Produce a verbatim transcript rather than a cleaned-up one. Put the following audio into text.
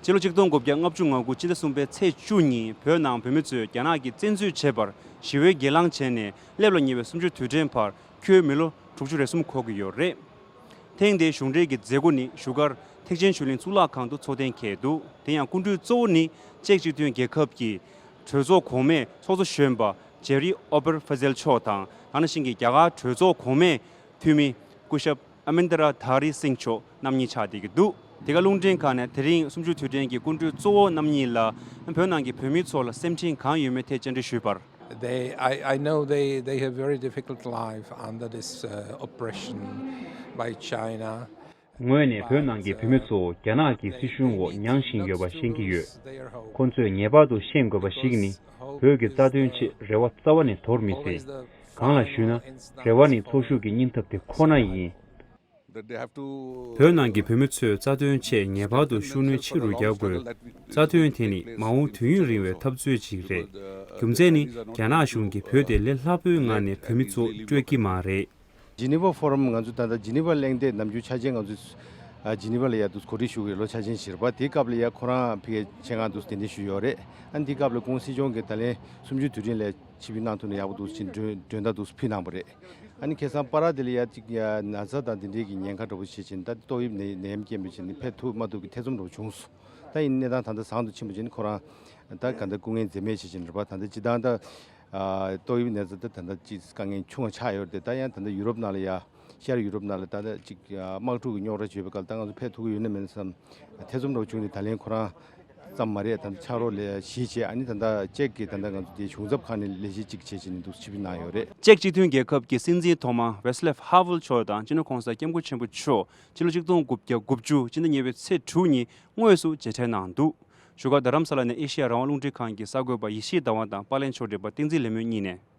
ཕྱི་ལོ་ཆིག་སྟོང་དགུ་བརྒྱ་ལྔ་བཅུ་ང་དགུ་སྤྱི་ཟླ་གསུམ་པའི་ཚེས་བཅུ་ཉིན་བོད་ནང་བོད་མི་ཚོས་རྒྱ་ནག་གིས་བཙན་འཛུལ་བྱས་པར་ཞི་བའི་སྒེར་ལངས་བྱས་ནས་སླེབས་ལ་ཉེ་བའི་གསུམ་བཅུའི་དུས་དྲན་བར་ཁྱོན་མི་ལོ་དྲུག་ཅུ་རེ་གསུམ་འཁོར་གྱི་ཡོད་རེད། ཐེངས་འདིའི་གཞུང་འབྲེལ་གྱི་མཛད་སྒོ་ནི་བཞུགས་སྒར་ཐེག་ཆེན་ཆོས་གླིང་གཙུག་ལག་ཁང་དུ་འཚོགས་གཏན་འཁེལ་འདུག་དེ་ཡང་སྐུ་མགྲོན་གཙོ་བོ་ནི་ཅེཀ་སྤྱི་མཐུན་རྒྱལ་ཁབ་ཀྱི་གྲོས་ཚོགས་གོང་མའི་ཚོགས་གཙོ་གཞོན་པ་ཇེ་རི་ཨོ་པེར་ཧྥ་ཟེལ་མཆོག་དང་། ད་ནང་བཞིན་གྱི་རྒྱ་གར་གྲོས་ཚོགས་གོང་མའི་འཐུས་མི་སྐུ་ཞབས་ཨ་མན་དྲ་དྷ་རི་སིང་མཆོག་རྣམ་གཉིས་ཆགས་བསྡད་ཀྱི་འདུག་དེ་ག་རླུང་འཕྲིན་ཁང་ནས་དེ་རིང་གསུམ་བཅུའི་དུས་དྲན་གྱི་སྐུ་མགྲོན་གཙོ་བོ་རྣམ་གཉིས་ལ་བོད་ནང་གི་བོད་མི་ཚོ་ལ་སེམས་ཁྲལ་གང་ཡོད་མེད་ཐད་བཅར་འདྲི་ཞུས་པར། They, I, I know they, they have very difficult life under this uh, oppression by China. ངོས་ནས་བོད་ནང་གི་བོད་མི་ཚོ་རྒྱ་ནག་གི་སྲིད་གཞུང་འོག་མྱངས་བཞིན་ཡོད་པ་ཤེས་ཀྱི་ཡོད། ཁོང་ཚོས་ངེས་པར་དུ་ཤེས་དགོས་པ་ཞིག་ནི། བོད་ཀྱི་རྩ་དོན་ཆེད་རེ་བ་རྩ་བ་ནས་དོར་མི་སྲིད། གང་ལ་ཞུས་ན། རེ་བ་ནི་ཚོགས་ཞུགས་ཀྱི་སྙིང་སྟོབས་དེ་ཁོ་ན་ཡིན། བོད་ནང་གི་བོད་མི་ཚོས་རྩ་དོན་ཆེད་ངེས་པར་དུ་ཤུགས་སྣོན་ཆེ་རུ་རྒྱག་དགོས། རྩ་དོན་དེ་ནི་མ་འོངས་དུས་ཡུན་རིང་བའི་འཐབ་རྩོད་ཅིག་རེད། རྒྱུ་མཚན་ནི་རྒྱ་ནག་གཞུང་གིས་བོད་དེ་ལས་སླ་པོའི་ངང་ནས་བོད་མི་ཚོ་སྤྲོད་ཀྱི་མ་རེད། Geneva Forum ང་ཚོ་ད་ལྟ་ཇི་ནི་ཝ་གླེང་སྟེགས་ནམ་རྒྱུན་འཆར་ཅན་ང་ཚོ་ཇི་ནི་ཝ་ལ་ཡ་འདུག་གོ་སྒྲིག་ཞུ་གི་ལོ་འཆར་ཅན་བཞིར་པ་དེའི་སྐབས་ལ་ཡ་ཁོ་རང་ཕ་གིར་ཆེད་མངགས་འདུག་གདན་འདྲེན་ཞུས་ཡོད་རེད། ཨ་ནི་དེའི་སྐབས་ལ་ྋགོང་སྲིད་སྐྱོང་གིས་ད་ལན་གསུམ་བཅུའི་དུས་དྲན་ལ་ཆིབས་བསྒྱུར་གནང་ཐུབ་ན་ཡག་པོ་འདུག་ཅེས་མགྲོན་མགྲོན་བརྡ་འདུག་ཕུལ་གནང་བ་རེད། ཨ་ནི་ཁ་སང་པ་ར་དེ་ལ་ཡ་གཅིག་ཡ་ན་ཚ་དང་དེ་འདྲའི་གི་ཉེན་ཁ་འདྲ་པོ་བྱེད་བཞིན་ད་ཏོག་དབྱིབས་ནད་ནད་ཡམས་རྐྱེན་པས་བྱས་ནས་ཕེབས་ཐུབ་མ་ཐུབ་ཀྱི་ཐེ་ཚོམ་འདྲ་པོ་བྱུང་སོང་། ད་ཡིན་གནས་སྟངས་ད་ལྟ་བཟང་དུ་ཕྱིན་པ་བྱས་ནས་ཁོ་རང་ད་ག་འདྲ་སྐུ་ངལ་འཛེམས་མེད་བྱེད་བཞིན་རེད་པ། ད་ལྟ་སྤྱི་བཏང་ད་ཨ་ཏོག་དབྱིབས་ནད་ཚ་ད་ད་ལྟ་ཅིག་དཀའ་ངལ་ཆུང་བ་ཆགས་ཡོད་རེད་དེ། ད་ཡང་ད་ལྟ་ཡུ་རོབ་ནང་ལ་ཡ་ཤར་ཡུ་རོབ་ནང་ལ་ད་ལྟ་ཅིག་དམག་འཁྲུག་གི་རྙོག་དྲ་བྱས་པའི་སྐབས་ད་ང་ཚོ་ཕེབས་ཐུབ་ཀྱི་ཡོད་ན་མེད་ན་བསམ་ཐེ་ཚོམ་འདྲ་པོ་བྱུང་སྟེ། ད་ལན་ཁོ་རང་ཙམ་མ་རེད། ད་ལྟ་ཕྱག་རོགས་ལས་གཞི་བྱས། ཨ་ནི་ད་ལྟ་ཅེཀ་གི་ད་ལྟ་ང་ཚོ་དེ་གཞུང་ཚབ་ཁང་ནས་ལས་གཞི་གཅིག་བྱས་བྱས་ནས་འདུག་ཆིབས་བསྒྱུར་གནང་ཡོད་རེད། ཅེཀ་སྤྱི་མཐུན་རྒྱལ་ཁབ་ཀྱི་སྲིད་འཛིན་ཐོག་མ་ཝེ་སི་ལེབ་ཧ་ཝེལ་མཆོག་དང་སྤྱི་ནོར་གོང་ས་སྐྱབས་མགོན་ཆེན་པོ་མཆོག་ཕྱི་ལོ་ཆིག་སྟོང་དགུ་བརྒྱ་དགུ་བཅུ་ཕྱི་ཟླ་གཉིས་པའི་ཚེས་དྲུག་ཉིན་དངོས་སུ་མཇལ་འཕྲད་གནང་འདུག་བཞུགས་སྒར་རྡ་རམ་ས་ལ་ནས་ཨེ་ཤེ་ཡ་རང་དབང་རླུང་འཕྲིན་ཁང་གི་གསར་འགོད་པ་ཡེ་ཤེས་ཟླ་བ་དང་པར་ལེན་ཕྱོགས་སྒྲིག་པ་བསྟན་འཛིན་ལེགས་སྨོན་གཉིས་ནས།